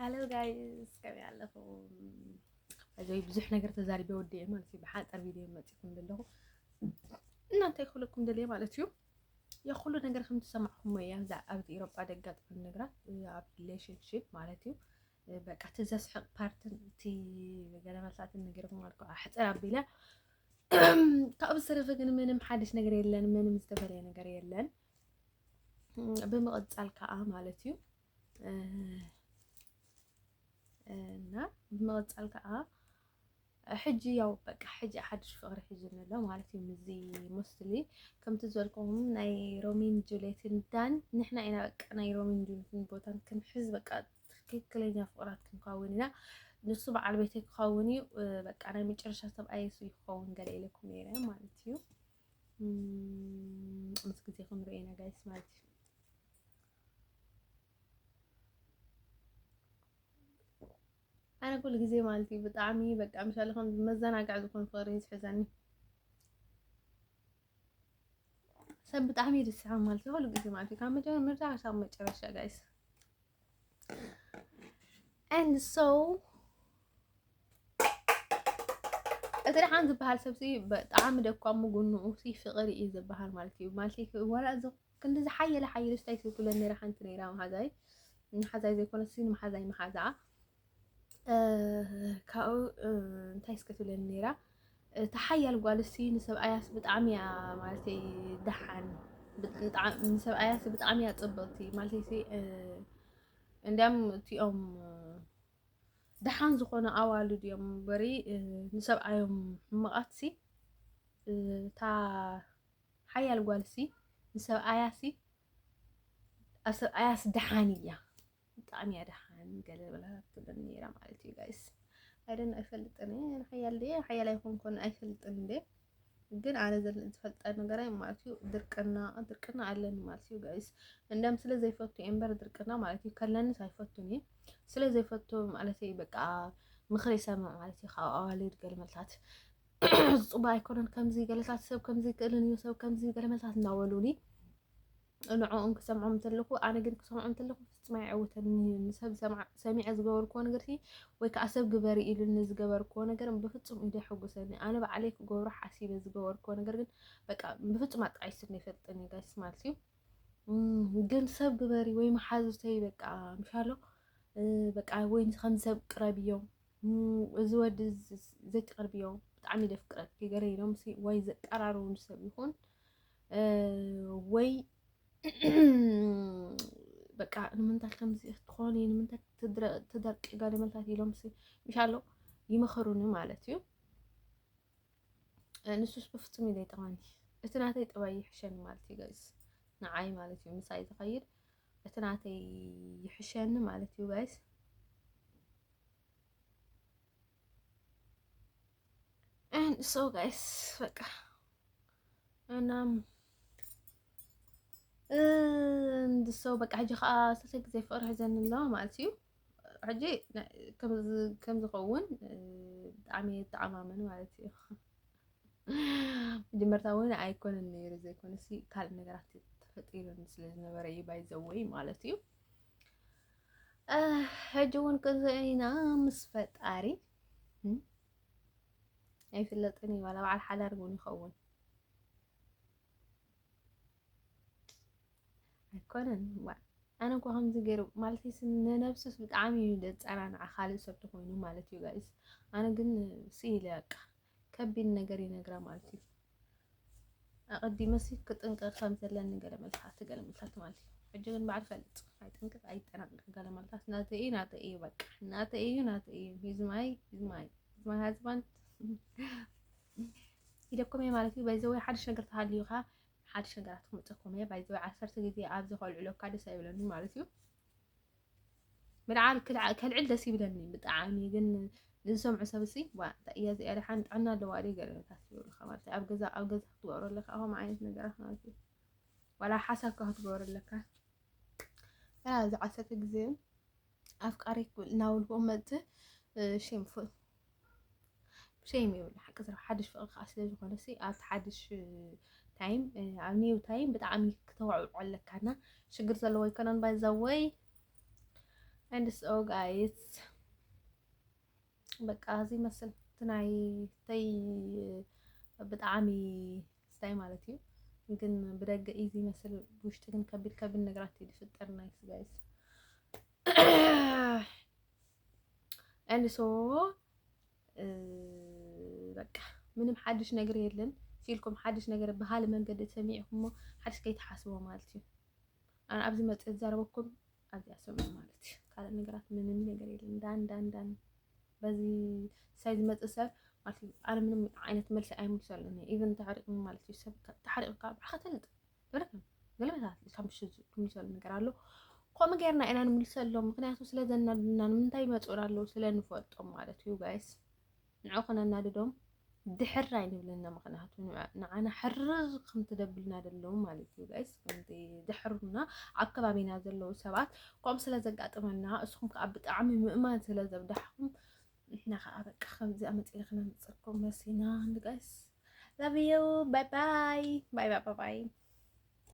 Hello guys፣ ከመይ ኣለኹም? ኣጆይ ብዙሕ ነገር ተዛሪበ ወዲኤ ማለት እዩ። ብሓፀር ቪድዮ መፂኹም ዘለኹ እናንተ ይኽልኩም ደልየ ማለት እዩ። የኩሉ ነገር ከም ትሰማዕኹም እያ እዛ ኣብ ኤሮጳ ደጋጥመን ነገራት ኣብ ሪሌሽንሽፕ ማለት እዩ። በቃ እቲ ዘስሕቕ ፓርትን እቲ ገለ መልሳትን ነገርኩም ኣልኩ ኣሕፅር ኣቢለ። ካብኡ ዝተረፈ ግን ምንም ሓድሽ ነገር የለን፣ ምንም ዝተፈለየ ነገር የለን። ብምቕጻል ከዓ ማለት እዩ እና ብምቕጻል ከዓ ሕጂ ያው በቃ ሕጂ ሓድሽ ፍቕሪ ሒዙ ኣሎ ማለት እዩ። ምዚ ሞስትሊ ከምቲ ዝበልኩም ናይ ሮሚን ጁሌትን ዳን ንሕና ኢና በቃ ናይ ሮሚን ጁሌትን ቦታን ክንሕዝ በቃ ትክክለኛ ፍቕራት ክንከውን ኢና። ንሱ በዓል ቤተይ ክኸውን እዩ በቃ ናይ መጨረሻ ሰብኣይ እሱ ይኸውን ገለ ኢለኩም ነይረ ማለት እዩ። ምስ ግዜ ክንሪኦ ኢና ጋይስ ማለት እዩ። ኣነ ኩሉ ግዜ ማለት እዩ ብጣዕሚ በቃ ምሻለ ከም መዘናግዕ ዝኾን ፍቕሪ እዩ ዝሕዘኒ። ሰብ ብጣዕሚ ይርስዖም ማለት እዩ ኩሉ ግዜ ማለት እዩ ካብ መጀመርታ ክሳብ መጨረሻ ጋይስ። And so እቲ ደሓን ዝበሃል ሰብ ሲ ብጣዕሚ ደኳሙ ጎንኡ ሲ ፍቕሪ እዩ ዝበሃል ማለት እዩ ማለት እዩ። ዋላ እዚ ክንዲ ዝሓየለ ሓየለ ስታይ ትብለን ነይራ ሓንቲ ነይራ መሓዛይ፣ ንሓዛይ ዘይኮነ ሲ ንመሓዛይ መሓዛኣ ካብኡ እንታይ እስከ ትብለኒ ነይራ። እታ ሓያል ጓል ሲ ንሰብኣያስ ብጣዕሚ እያ ማለት ደሓን፣ ንሰብኣያስ ብጣዕሚ እያ ፅብቕቲ ማለት ሲ እንዲያም እቲኦም ደሓን ዝኾነ ኣዋልድ እዮም እምበሪ ንሰብኣዮም ሕማቓት ሲ እታ ሓያል ጓል ሲ ንሰብኣያ ሲ ኣብ ሰብኣያስ ደሓን እያ። ብጣዕሚ እያ ደሓን ገለ በላ ትብለኒ ነይራ ማለት እዩ ጋይስ። ኣይደን ኣይፈልጥን እየ ሓያል ድየ ሓያል ኣይኮንኩን ኣይፈልጥን እንደ ግን ኣነ ዝፈልጠ ነገራይ ማለት እዩ ድርቅና ድርቅና ኣለኒ ማለት እዩ ጋይስ። እንደም ስለ ዘይፈቱ እየ እምበር ድርቅና ማለት እዩ ከለንስ ኣይፈቱን እየ ስለ ዘይፈቱ ማለት እዩ በቃ ምኽሪ ይሰምዕ ማለት እዩ ካብ ኣዋልድ ገለ መልታት ዝፅባ ኣይኮነን ከምዚ ገለታት ሰብ ከምዚ ይክእልን እዩ ሰብ ከምዚ ገለ መልታት እናበሉኒ ንዕኦም ክሰምዖም እንተለኹ ኣነ ግን ክሰምዖም እንተለኹ ፍጹም ኣይዕውተን ንሰብ ሰሚዐ ዝገበርክዎ ነገር ወይ ከዓ ሰብ ግበሪ ኢሉኒ ዝገበርክዎ ነገር ብፍጹም ኢደ ሕጉሰኒ ኣነ ባዕለይ ክገብሮ ሓሲበ ዝገበርክዎ ነገር ግን በቃ ብፍጹም ኣጣይስኒ ይፈልጥን እዩ ጋይስ ማለት እዩ ግን ሰብ ግበሪ ወይ መሓዙተይ በቃ ምሻሎ በቃ ወይ ከም ሰብ ቅረብዮም እዚ ወዲ ዘይትቅርብዮ ብጣዕሚ ደፍቅረኪ ገለ ኢሎም ወይ ዘቀራርቡ ሰብ ይኹን ወይ በቃ ንምንታይ ከምዚ ትኾኒ ንምንታይ ትደርቂ ገለ መልታት ኢሎም ምሻሎ ይመኸሩኒ ማለት እዩ። ንሱስ ብፍጹም እዩ ዘይጠቕመኒ። እቲ ናተይ ጠባይ ይሕሸኒ ማለት እዩ ጋይስ። ንዓይ ማለት እዩ ምሳይ ዝኸይድ እቲ ናተይ ይሕሸኒ ማለት እዩ ጋይስ። And so guys በቃ እናም እንድሶ በቃ ሕጂ ከዓ ሰተ ግዜ ፍቅሪ ሕዘኒ ኣለዋ ማለት እዩ። ሕጂ ከም ዝኸውን ብጣዕሚ ተዓማመን ማለት እዩ። መጀመርታ እውን ኣይኮነን ነይሩ ዘይኮነ ካልእ ነገራት ተፈጢሩን ስለ ዝነበረ እዩ ባይዘወይ ማለት እዩ። ሕጂ እውን ክንርኢ ኢና ምስ ፈጣሪ ኣይፍለጥን እዩ ዋላ በዓል ሓዳር እውን ይኸውን ኣይኮነን ዋ ኣነ እኳ ከምዚ ገይሩ ማለት ንነብሱስ ብጣዕሚ እዩ ዘፀናንዓ ካልእ ሰብ ተኮይኑ ማለት እዩ ጋይስ ኣነ ግን ስኢለ በቃ ከቢድ ነገር ይነግራ ማለት እዩ ኣቐዲመ ሲ ክጥንቀቕ ከም ዘለኒ ገለ መልታት ገለ መልታት ማለት እዩ ሕጂ ግን በዓል ፈልጥ ኣይጥንቅቕ ኣይጠናቀቕ ገለ መልታት ናተይ እዩ ናተይ እዩ በቃ ናተይ እዩ ናተይ እዩ he's my he's my he's my husband ኢለኩም እየ ማለት እዩ ባይዘወይ ሓድሽ ነገር ተሃልዩካ ሓድሽ ነገራት ክምፀኩም እየ ባይዘወይ ዓሰርተ ግዜ ኣብዚ ከልዕለካ ደስ ኣይብለኒ ማለት እዩ ምልዓል ከልዕል ደስ ይብለኒ ብጣዕሚ ግን ንዝሰምዑ ሰብ ሲ ዋ እንታይ እያ እዚኣ ደሓን ጥዕና ኣለዋ ድዩ ገለታት ይብሉካ ማለት ኣብ ገዛ ኣብ ገዛ ክትገብሮ ኣለካ ከምኡ ዓይነት ነገራት ማለት እዩ ዋላ ሓሳብካ ክትገብሮ ኣለካ ገና እዚ ዓሰርተ ግዜ ኣፍቃሪ እናበልኩ መፅእ ሼምፉል ሸይም ይብል ሓቂ ስራሕ ሓድሽ ፍቅሪ ከዓ ስለ ዝኾነ ሲ ኣብቲ ሓድሽ ታይም ኣብ ኒው ታይም ብጣዕሚ ክተዋዕዖ ኣለካ እና ሽግር ዘለዎ ኣይኮነን ባይዛወይ And so guys በቃ እዚ መስል ትናይ ተይ ብጣዕሚ ስታይ ማለት እዩ። ግን ብደገ ኢዚ መስል ውሽጢ ግን ከቢድ ከቢድ ነገራት እዩ ዝፍጠር። ናይስ ጋይስ and so በቃ ምንም ሓድሽ ነገር የለን። ሲልኩም ሓድሽ ነገር ባህል መንገዲ ሰሚዕኩሞ ሓድሽ ከይትሓስቦ ማለት እዩ። ኣነ ኣብዚ መፅእ ዝዛረበኩም ኣብዚኣ ሰምዑ ማለት እዩ። ካልእ ነገራት ምንም ነገር የለን። ዳን ዳን ዳን በዚ ሳይ ዝመፅእ ሰብ ማለት እዩ። ኣነ ምንም ዓይነት መልሲ ኣይምልሰሉን እየ። ኢቨን ተሓሪቕኒ ማለት እዩ። ሰብ ተሓሪቕካ ባዕኻ ተልጥ ገለመታት ካብ ምሽ ትምልሰሉ ነገር ኣሎ። ከምኡ ጌርና ኢና ንምልሰሎም። ምክንያቱ ስለ ዘናድና ንምንታይ ይመፁ ኣለዉ ስለ ንፈልጦም ማለት እዩ ጋይስ። ንዑ ከነናድዶም ድሕር ኣይንብልና። ምክንያቱ ንዓና ሕርር ከም ትደብልና ዘለዉ ማለት እዩ ጋይስ። ከምቲ ድሕሩና ኣብ ከባቢና ዘለዉ ሰባት ከምኡ ስለ ዘጋጥመና እስኹም ከዓ ብጣዕሚ ምእማን ስለ ዘብዳሕኩም ንሕና ከዓ በቃ ከምዚ ኣመፂና ክነምፅኩም መሲና ጋይስ። Love you. Bye bye. Bye bye bye bye.